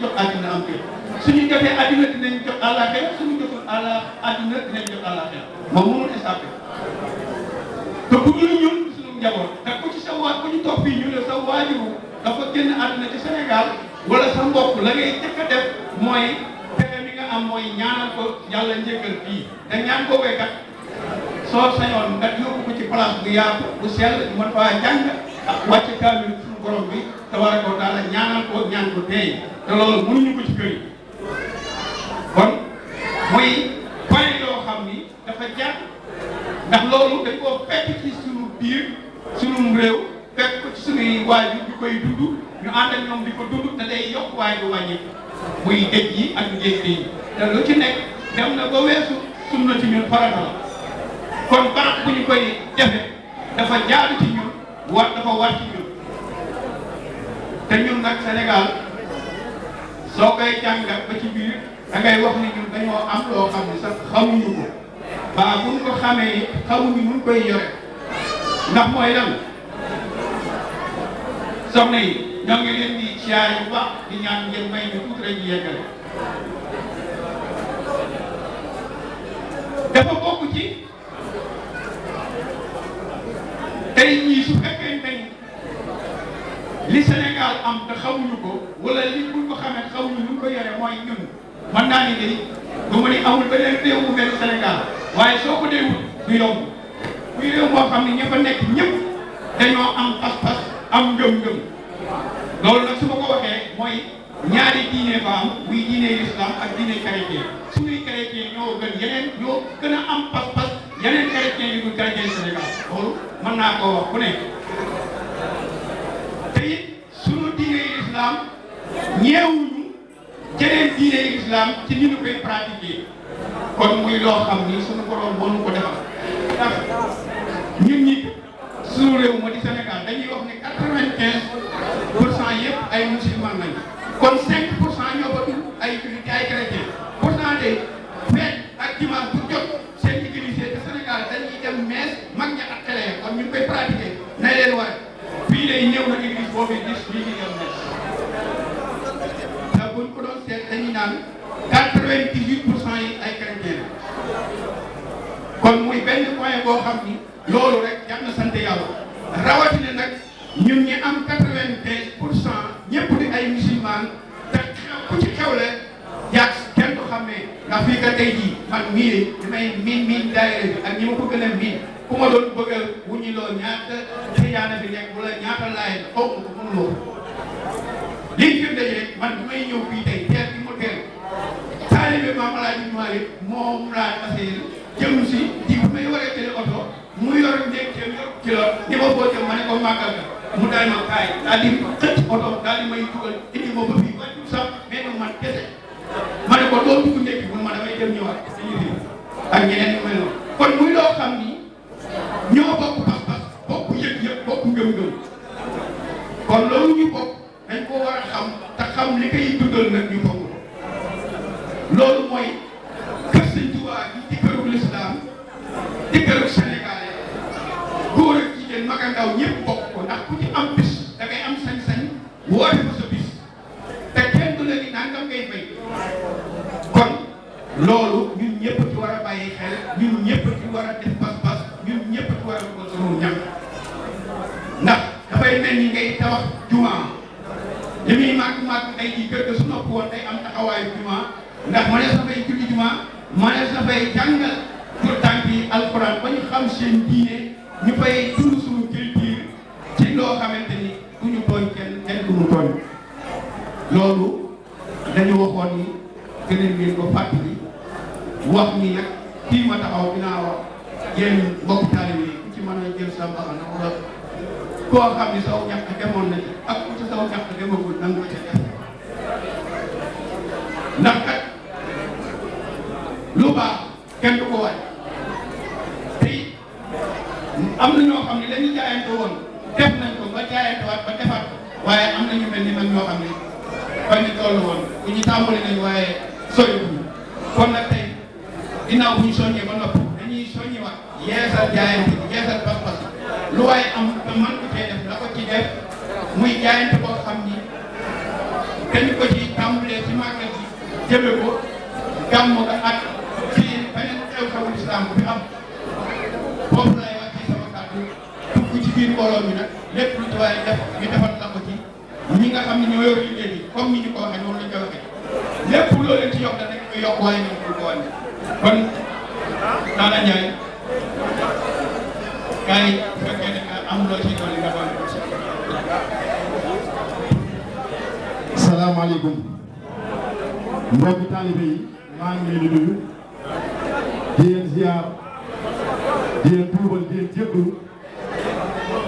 jot àddina am kër suñu jotee àddina dinañ jot àllaaxira suñu jotul àddina dinañ jot àllaaxira moom mënul échappé te bu dul ñun suñu njaboot te ku ci sa waa ku ñu toog fii ñu ne sa waajur dafa génn àddina ci Sénégal wala sa mbokk la ngay jëkk a def mooy pexe mi nga am mooy ñaanal ko yàlla njëkkal fii te ñaan ko wéykat soo sañoon nga yóbbu ko ci place bu yaatu bu sell bu mën faa jàng ak wàcc kaamil suñu borom bi tabaraka wa taala ñaanal ko ñaan ko tey te loolu mënuñu ko ci kër yi kon muy point yoo xam ni dafa jaar ndax loolu dañ koo fekk ci suñu biir suñu réew fekk ko ci suñuy waajur di koy dund ñu ànd ak ñoom di ko dund te day yokk waaye du wàññi muy dëj yi ak ngénte yi te lu ci nekk dem na ba weesu sunna ci ñun farata la kon barab bu ñu koy defe dafa jaadu ci ñun dafa war ci ñun te ñun nag Sénégal soo koy jàngat ba ci biir da ngay wax ni ñun dañoo am loo xam ne sax xamuñu ko ba buñ ko xamee xamuñu mun koy yore ndax mooy lan soxna yi ñoo ngi leen di siyaare bu baax di ñaan ngeen may ñu tuuti rek ñu yeggale dafa bokk ci tey ñii su fekkee tey li Sénégal am te xamuñu ko wala li buñ ko xamee xamuñu nu ko yore mooy ñun mën naa ni de du ma ni amul beneen réew mu mel Sénégal waaye soo ko déewul du yomb muy réew moo xam ne ña fa nekk ñëpp dañoo am pas-pas am ngëm-ngëm loolu nag su ma ko waxee mooy ñaari diine fa am muy diine islam ak diine chrétien suñuy chrétien ñoo gën a am pas-pas yeneen chrétien yi du chrétien Sénégal loolu mën naa koo wax ku ne te it suñu diine islam ñeewuñu jeneen diine islam ci ni ñu koy pratiquer kon muy loo xam ni suñu borom moo ñu ko defal ndax ñun ñi suñu réew ma di Sénégal dañuy wax ne 95% yëpp ay musulman lañu kon 5% ñoo batul ay jullit ay chrétien pourtant de fête ak dimanche bu jot seen église te Sénégal dañuy dem messe mag ña ak télé kon ñu koy pratiquer na leen war fii lay ñëw na église boobu gis lii di dem messe te buñ ko doon seet dañuy naan 98% yi ay chrétien kon muy benn point boo xam ni loolu rek jar na sant yàlla rawatina nag ñun ñi am 95% ñëpp di ay musulman te ku ci xewle yàgg kenn du xamee ndax fii ka tey jii man mii de damay miin daayira bi ak ñi ma ko gën a miin ku ma doon bëgg a wuññi loo ñaata xiyaana bi nekk wala ñaata laay xaw ma ko mënuloo liñ fi daje rek man bi may ñëw fii tey teel bi mu teel taalibe Maam Alaaji Maalik moom laa tasee jëm si ji bu may waree télé oto mu yor ndékkeem yor kilo ni ma boo jëm ma ne ko màggal nga mu daal ma kaay daal di xëcc oto daal di may dugal indi ma ba fii wàccu sax mais nag man kese ma ne ko doo dugg ndékki mun ma damay dem ñëwaat dañu fi ak ñeneen ñu mel noonu kon muy loo xam ni ñoo bokk pas-pas bokk yëg-yëg bokk ngëm-ngëm kon loolu ñu bokk dañ ko war a xam te xam li koy dundal nag ñu bokk loolu mooy kër Sëñ Touba gi di këru l'islam di këru sénégalais góor ak jigéen mag ak ndaw ñëpp bokk ko ndax ku ci am bis da ngay am sañ-sañ woote ko sa bis te kenn du la ni nangam ngay fay kon loolu ñun ñëpp ci war a bàyyi xel ñun ñëpp ci war a def pas-pas ñun ñëpp ci war a dugal sunu ñam ndax dafay mel ni ngay tabax juma li muy màgg tey jii kër ga su nopp woon day am taxawaayu juma ndax ma ne sa fay julli juma ma ne sa fay jàngal pour tànk yi alxuraan ba ñu xam seen diine ñu fay dund suñu culture ci loo xamante ni du ñu tooñ kenn du ñu tooñ loolu dañu waxoon ni gënal ngeen ko fàttali wax ni nag kii ma taxaw dinaa wax yéen mbokk taalibe yi ku ci mën a jël sa mbaxana wala koo xam ni saw ñàkk demoon na ci ak ku ci saw ñàkk demagul nan nga ca def ndax kat lu baax kenn du ko waaj te am na ñoo xam ne dañuy jaayante woon def nañ ko ba jaayante waat ba defaat waaye am na ñu mel ni man ñoo xam ne ba ñu toll woon bu ñu tàmbali nañ waaye soriwuñu kon nag tey ginnaaw bu ñu soññee ba noppi dañuy soññiwaat yeesal jaayante yeesal pas-pas lu waaye am te man ko cee def la ko ci def muy jaayante boo xam ni kenn ko ci tàmbalee ci màggal gi jëme ko gàmmu nga ak ci beneen xew-xewu islam bi am foofu lay wàccee sama kàddu dugg ci biir mbooloo mi nag lépp lu ci waaye def ñu defal la ko ci ñi nga xam ne ñoo yor liggéey bi comme ni ñu ko waxee noonu lañ ko waxee lépp loo leen ci yokk dañ koy yokk waaye nañ ko wàññi kon Talla Ndiaye kay bu fekkee ne am loo ci dolli nga dolli. salaamaaleykum mbokki taalibe yi maa ngi leen di nuyu di leen ziar di leen tuubal di leen jéggalu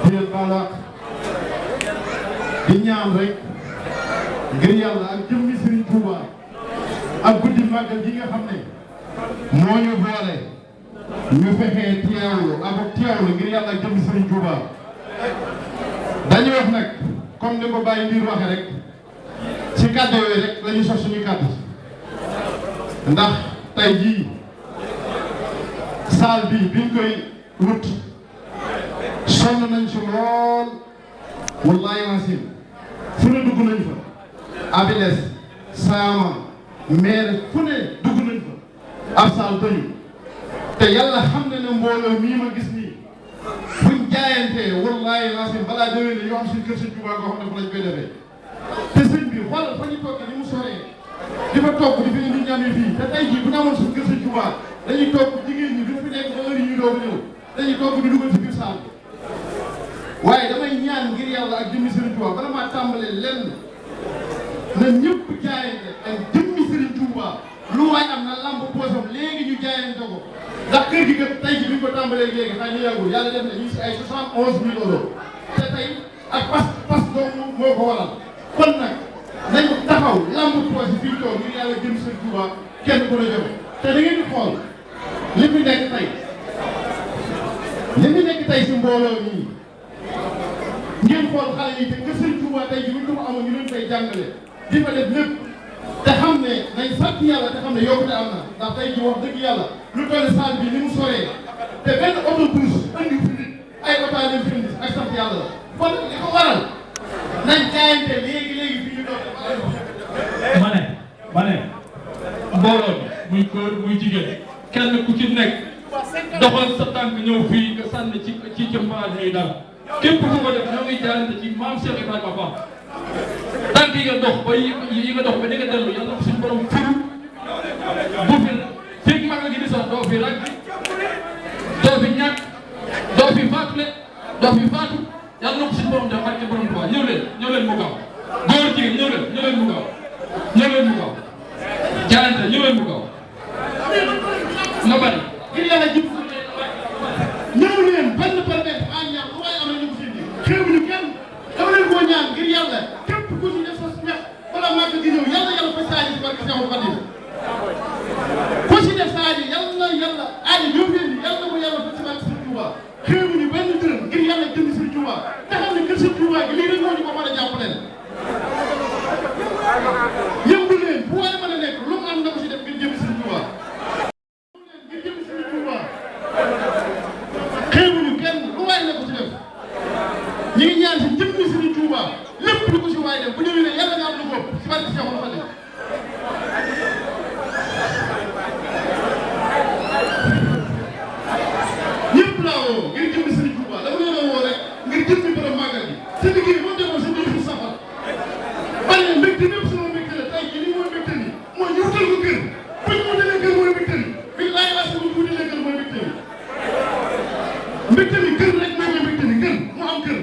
di leen baalaat di ñaan rek ngir yàlla ak jëmmi Serigne Touba ak guddi màggal gi nga xam ne moo ñu boole ñu fexee teewlu ak teewlu ngir yàlla ak jëmmi Serigne Touba dañu wax nag comme ni ko Baye Ndiir waxe rek ci kàddu yooyu rek la ñu sos suñu kàddu ndax tey jii saal bi biñ koy wut sonn nañ ci lool wallaahi wasim fu ne dugg nañ fa Abiles Saama maire fu ne dugg nañ fa ab saal doñu te yàlla xam ne ne mbooloo mii ma gis nii buñ jaayantee wallaahi wasim balaa déwén ne yoo xam suñu kër Sëñ Tuubaa koo xam ne fa lañ koy defee te sëñ bi xoolal fa ñu toog ni mu soree di fa toog di fi indi ñam yi fii te tey jii bu ñu amoon suñu kër Sëñ Tuubaa dañuy toog jigéen ñi duñ fi nekk ba heure yi ñu doog ñëw dañuy toog di dugal ci biir saal bi waaye damay ñaan ngir yàlla ak jëmmi Serigne Touba bala maa tàmbalee lenn na ñëpp jaayante ak jëmmi Serigne Touba lu waay am na lamb poosam léegi ñu jaayante ko ndax kër gi kat tey jii bi ñu ko tàmbalee léegi xëy na yàggul yàlla def na ñu si ay 71 000 euros te tey ak pas doomu moo ko waral kon nag nañu taxaw lamb poos yi fii toog ngir yàlla jëmmi Serigne Touba kenn ku la joxe te da ngeen di xool li fi nekk tey si mbooloo nii ngeen xool xale yi te nga Serigne Touba tey jii bu ñu ko amoon ñu leen koy jàngale di fa def lépp te xam ne nañ sant yàlla te xam ne yokkute am na ndax tey jii wax dëgg yàlla lu toll saal bi ni mu soree te benn autobus andi fi nit ay oto leen fi indi ak sant yàlla la kon li ko waral nañ jaayante léegi fii ñu doon ma ne mbooloo muy góor muy jigéen kenn ku ci nekk doxal sa tànk ñëw fii nga sànni ci mbaal mi dara képp ku ko def ñoo ngi jaarante ci maam Cheikh Ibrahima Fall tànk yi nga dox ba yi nga dox ba di nga dellu yàlla ko suñu borom firu bu fi fekk mag la gi di sax doo fi rag doo fi ñàkk doo fi faatule doo fi faatu yàlla na ko suñu borom def barke borom Tuubaa ñëw leen mu gaaw góor jigéen ñëw leen mu gaaw jaarante ñëw leen mu gaaw na bari ngir yàlla jëm ñëw leen benn par benn en ñaar lu waaye am na ñu ko fi indi xeebuñu kenn dama leen koo ñaan ngir yàlla képp ku ci def sa ñax bala màgg gi ñëw yàlla fa saa yi si barke Seexul Xadiim ku ci def saa yi yàlla aaji ñëw fi indi yàlla ko yàlla fa ci barke Sëriñ Touba xeebuñu benn dërëm ngir yàlla jëm Sëriñ Touba te xam ne kër Sëriñ Touba gi lii rek moo ñu ko mën a jàppaleel yëngu leen bu waaye mën a nekk lu mu am na ko ci def ngir jëm Sëriñ Touba xeebuñu kenn lu waay la ko ci def ñu ngi ñaan si jëmmi Serigne Touba lépp lu ko si waay def bu ñëwee ne yàlla nga am lu ko si barke Seexul Xadiim ñëpp laa woo ngir jëmmi Serigne Touba dama leen a woo rek ngir jëmmi borom màggal gi te liggéey moo demoon sa biir safar bari na mbégte ñëpp sama mbégte la tey jii li mooy mbégte ni mooy ñu wutal ko kër bu ñu wutalee kër mooy mbégte ni billaay waa sama bu wutalee kër mooy mbégte ni mbégte ni kër rek moo koy mbégte ni kër mu am kër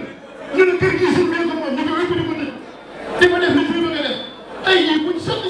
ñu ne kër gii suñ ko moom ñu ko wépp di ko tëj di ko def li ñu bëgg a def tey jii buñ sotti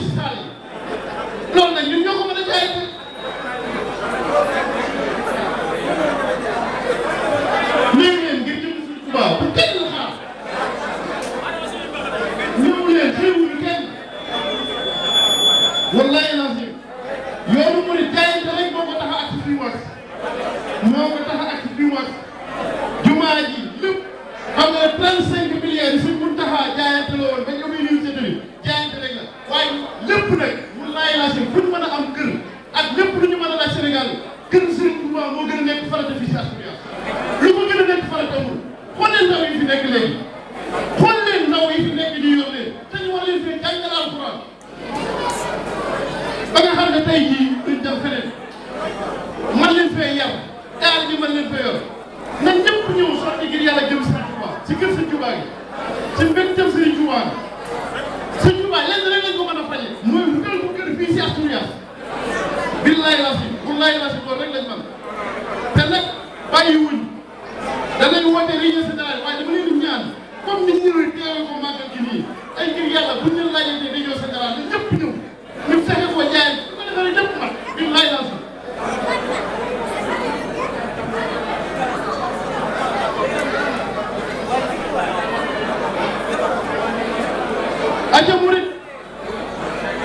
ba nga xam ne tey jii duñ dem feneen man leen fee yar daal ji man leen fee yor na ñëpp ñëw sotti ngir yàlla jëm Serigne Touba ci kër Serigne Touba gi ci mbégteem Serigne Touba gi Serigne Touba lenn rek lañ ko mën a faje mooy wutal ko kër fii si Asturias billahi lasi wallahi lasi loolu rek lañ mën te nag bàyyi wuñ danañ woote réunion générale waaye dama leen di ñaan comme ni ñu teewee ko màggal gi nii ay ngir yàlla buñ leen laajee réunion générale na ñëpp ñëw ñu fexe ko jaay su ko defee ñëpp mat billahi lasi aja murit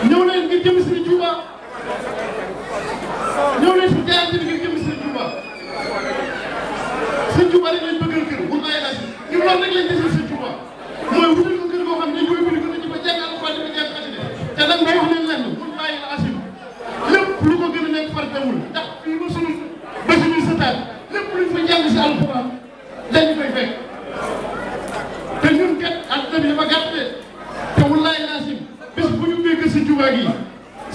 ñëw leen ngir jëm Serigne Touba ñëw leen si jaayante ngir jëm Serigne Touba Serigne Touba rek lañ bëggal kër wallahi la si ñu loolu rek lañ desee Serigne Touba mooy wutal ko kër goo xam ne dañ koy bëgg ko ci ba jàngal ko di ko jàng xasida te nag may wax leen lenn wallahi la asim lépp lu ko gën a nekk fartewul ndax fii ba suñuy sëtaat lépp luñ fa jàng si alxuraan dañu koy fekk te ñun kat àdduna bi dafa gàtt de te wallahi la asim bés bu ñu béy Serigne Touba gi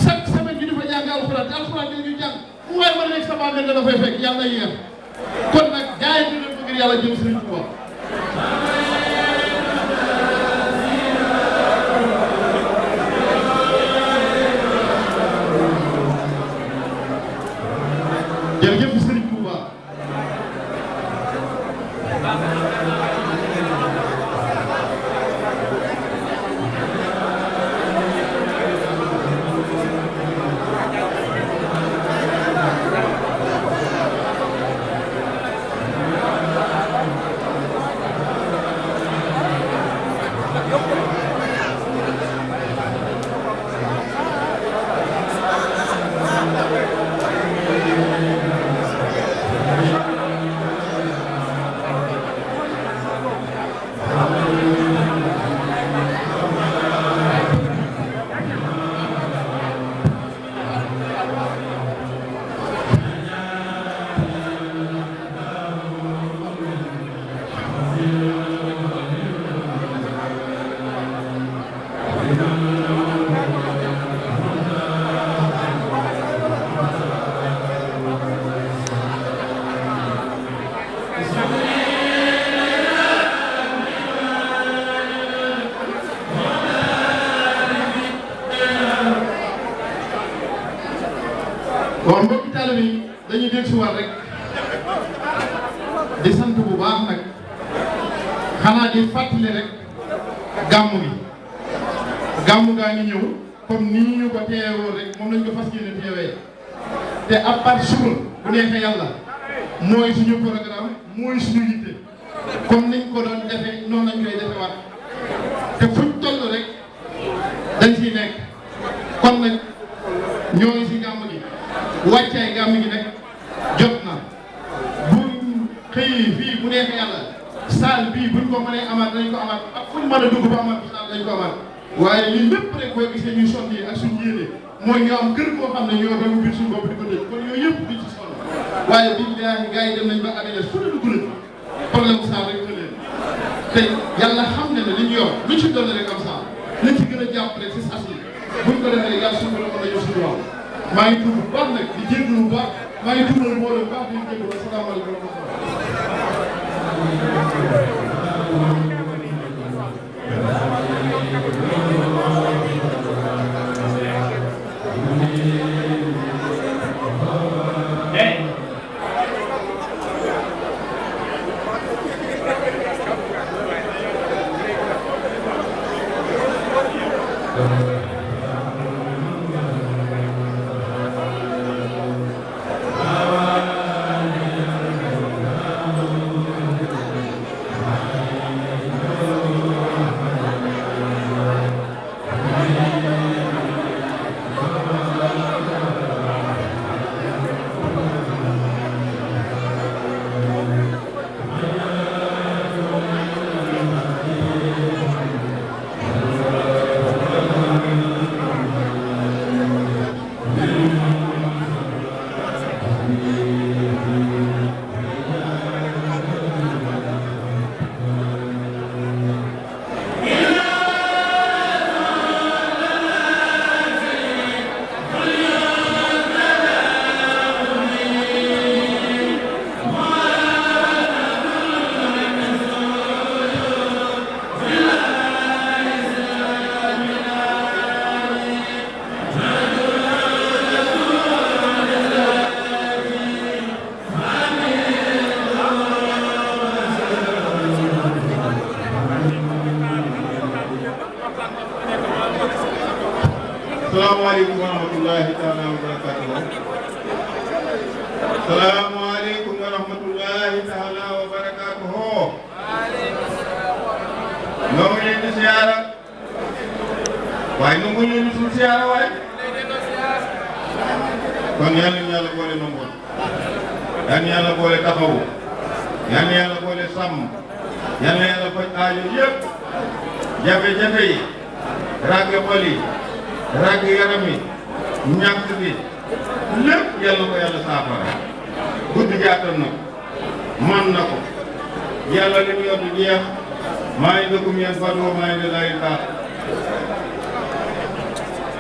chaque semaine ñu di fa jàng alxuraan te alxuraan bi ñu jàng fu waay mën a nekk sa bàmmeel dana fay fekk yàlla yéex kon nag jaayante leen ko ngir yàlla jëm Serigne Touba jërëjëf Serigne Touba waaw mbokki taalibe yi dañuy dégg si war rek di sant bu baax nag xanaa di fàttali rek gàmmu gi gàmmu gaa ngi ñëw comme nii ñu ko teewoo rek moom lañ ko fas yéene teewee te à part suba bu neexee yàlla mooy suñu programme mooy suñu yitte comme niñ ko doon defee noonu lañ koy defewaat te fuñ toll rek dañ siy nekk kon nag ñoo ngi si gàmmu gi wàccaay gàmmu gi nag jot na buñ xëyee fii bu neexee yàlla salle bii buñ ko mënee amaat dañ ko amaat ak fuñ mën a dugg ba amaat salle dañ ko amaat waaye lii lépp rek boo gisee ñuy sonn yi ak suñu yéene mooy ñu am kër koo xam ne ñoo doon ubbi suñu bopp di ko tëj kon yooyu yëpp duñ ci sonn waaye biñ gars yi dem nañ ba amee fu ne dugg nañ problème bu salle rek nga leen te yàlla xam ne ne li ñu yor lu ci doon rek am salle nañ ci gën a jàpp rek si sas yi buñ ko defee yàlla suñu borom mën a yor suñu wàll maa ngi tudd bu baax nag di jéggalu bu baax maa ngi tuddal mbooloo bu baax di jéggalu asalaamaaleykum wa rahmatulah Assalamualaikum warahmatullahi taala wabarakatuh. Assalamualaikum warahmatullahi taala wabarakatuh. Noo ngi leen di siyaara waaye nu ngi leen di suñu siyaara waaye kon yal na Yàlla boole nangul yal na Yàlla boole taxawu yal na Yàlla boole sàmm yal na Yàlla faj aajo yëpp jafe-jafe yi ràgg xol yi ràgg yaram yi ñàkk bi lépp yal na ko Yàlla saafara guddi gi attan na man na ko Yàlla li mu yor du jeex maa ngi dëkkum yéen Fatou maa ngi lay tax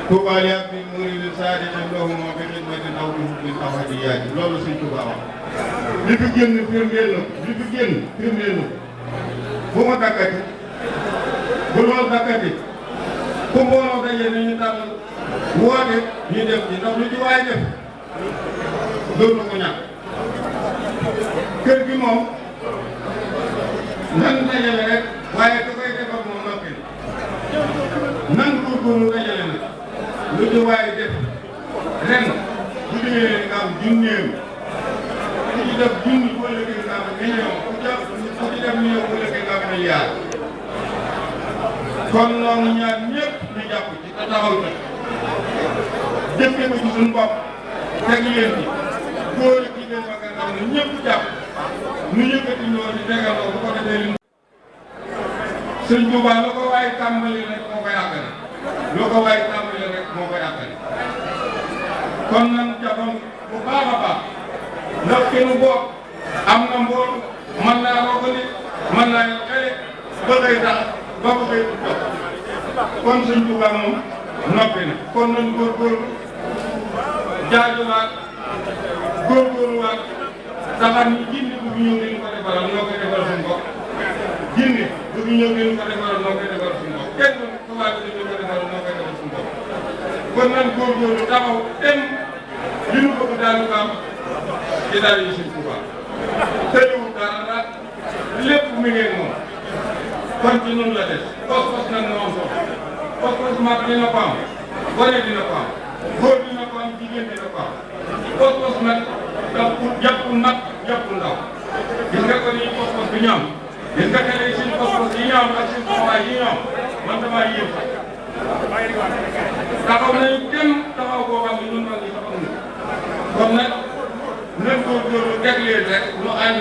Touba li ak bi murid saadi te ndoxu moo fi xidmati ndaw bi bi xawati yaati loolu Sëñ Touba wax li fi génn firndeel na li fi génn firndeel na bu ma dakkati bu loolu dakkati ku mbooloo daje nañu tàll woote ñu def ci ndax lu ci waay def loolu ko ñàkk kër gi moom nan dajale rek waaye ku koy defar moom noppi nan góorgóorlu dajale nag lu ci waay def ren bu déwénee nga am junneem ku ci def junni bu ëllëgee nga am million ku ci def million bu ëllëgee nga am milliard kon noonu ñaar ñëpp ñu jàpp ci te taxaw ci jëfee ko ci suñu bopp teg leen ci góor ak jigéen mag ak ndaw na ñëpp jàpp nu yëkkati ñoo di tegaloo bu ko defee li Sëñ Touba la ko waaye tàmbali rek moo koy àggale loo ko waaye tàmbali rek moo koy àggale kon nan jàppam bu baax a baax ndax kenn bopp am na mbool mën naa rogali mën naa yor xele ba koy tax ba ko koy jox kon Sëñ Touba moom noppi na kon nañ góorgóorlu jaajuwaat góorgóorluwaat taxam ni jindi bu fi ñëw dinu ko defaral noo koy defal suñu bopp jindi bu fi ñëw dinu ko defaral noo koy defal suñu bopp kenn tubaab bi dinu ko defaral noo koy defal suñu bopp kon nan góorgóorlu taxaw dem li nu bëgg daal ko am ci daal yi Sëñ Touba tëjuwul dara lépp mi ngeen moom kon ci noonu la des pos-pos nag moo am solo pos-pos mag dina ko am gone dina ko am góor dina ko am jigéen dina ko am pos-pos nag jàpp mag jàpp ndaw gis nga ko ni pos-pos bi ñoom gis nga xale yi suñu pos-pos yi ñoom ak suñu taxawaay yi ñoom man damaa yéem taxaw nañu kenn taxaw boo xam ne ñun mag ñi taxaw na kon nag nañ góorgóorlu teg leen rek ñu ànd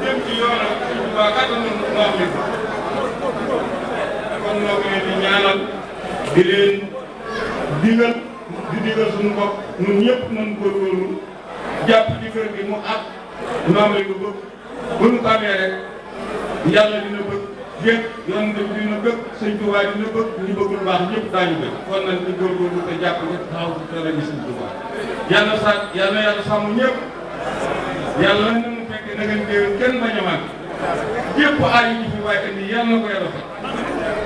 jëm ci yoonam Sëñ Tuubaa kattan nañu moo am kon noo ngi leen di ñaanal di leen digal di digal suñu bopp ñun ñëpp nañ góorgóorlu jàpp ci kër gi mu ak noom la ñu bëgg bu ñu ko amee rek yàlla dina bëgg yëpp yoon dina bëgg Sëñ Tuubaa dina bëgg ñu bëgg lu baax ñëpp daañu bëgg kon nag ñu góorgóorlu te jàpp ñëpp taxaw ci teel a gis Sëñ Tuubaa yàlla sàmm ñëpp yàlla na mu fekk na ngeen déwén kenn bañ a màgg yëpp aay yi fi waaye indi yàlla na ko yàlla fekk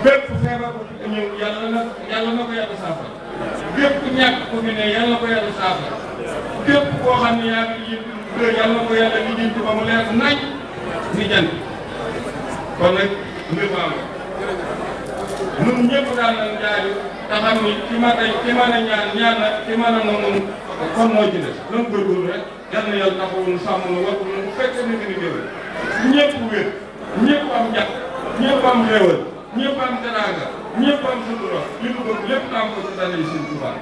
bépp feebar ko fi ñëw yàlla na ko yàlla saafara bépp ñàkk ko fi ne yàlla na ko yàlla saafara bépp koo xam ne yaa ngi yëngu yàlla na ko yàlla lijjanti ba mu leer nañ ni jant kon nag mbir ma am ñun ñëpp daal nañ jaaju te xam ni ci mën a ñaan na ci mën a noonu kon moo ci des lan góorgóorlu rek yal na yàlla taxawul sàmm na wattu na bu fekkee ni dina déwén ñëpp wér ñëpp am jàpp ñëpp am xéewal ñëpp am teraanga ñëpp am sutura li mu bëgg lépp am ko ci dara yi Sëñ Tuubaa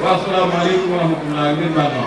wa salaamu aleykum wa rahmatullah ngeen baal ma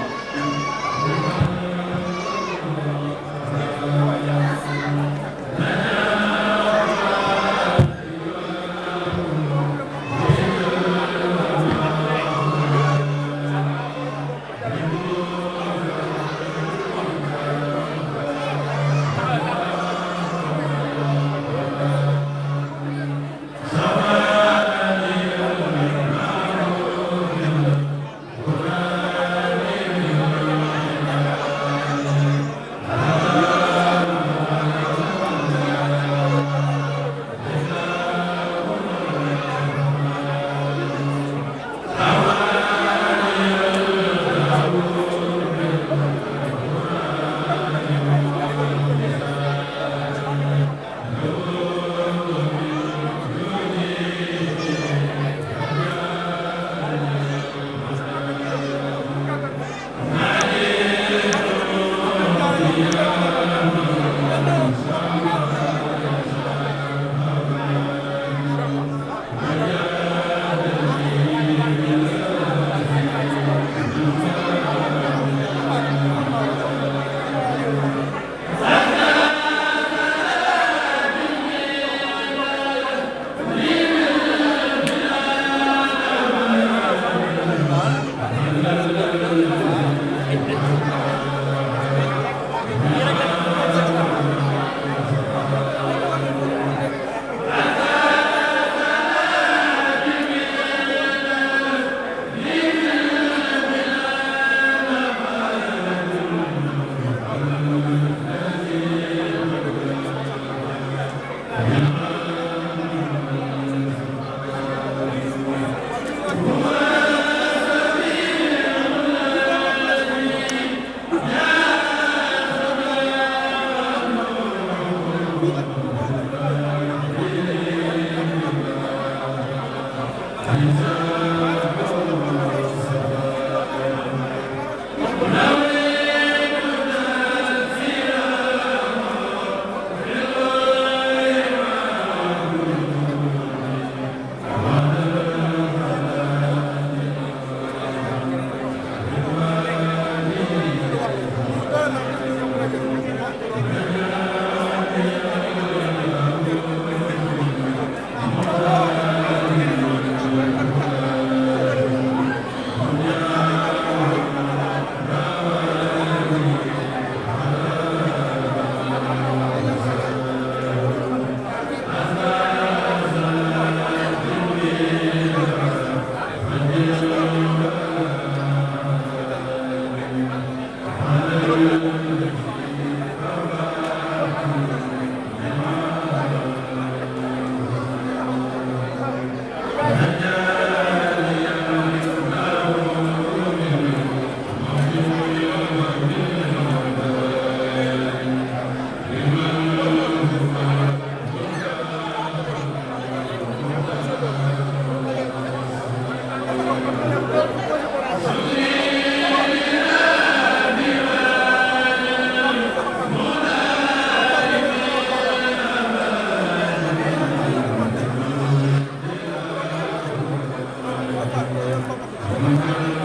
Thank you.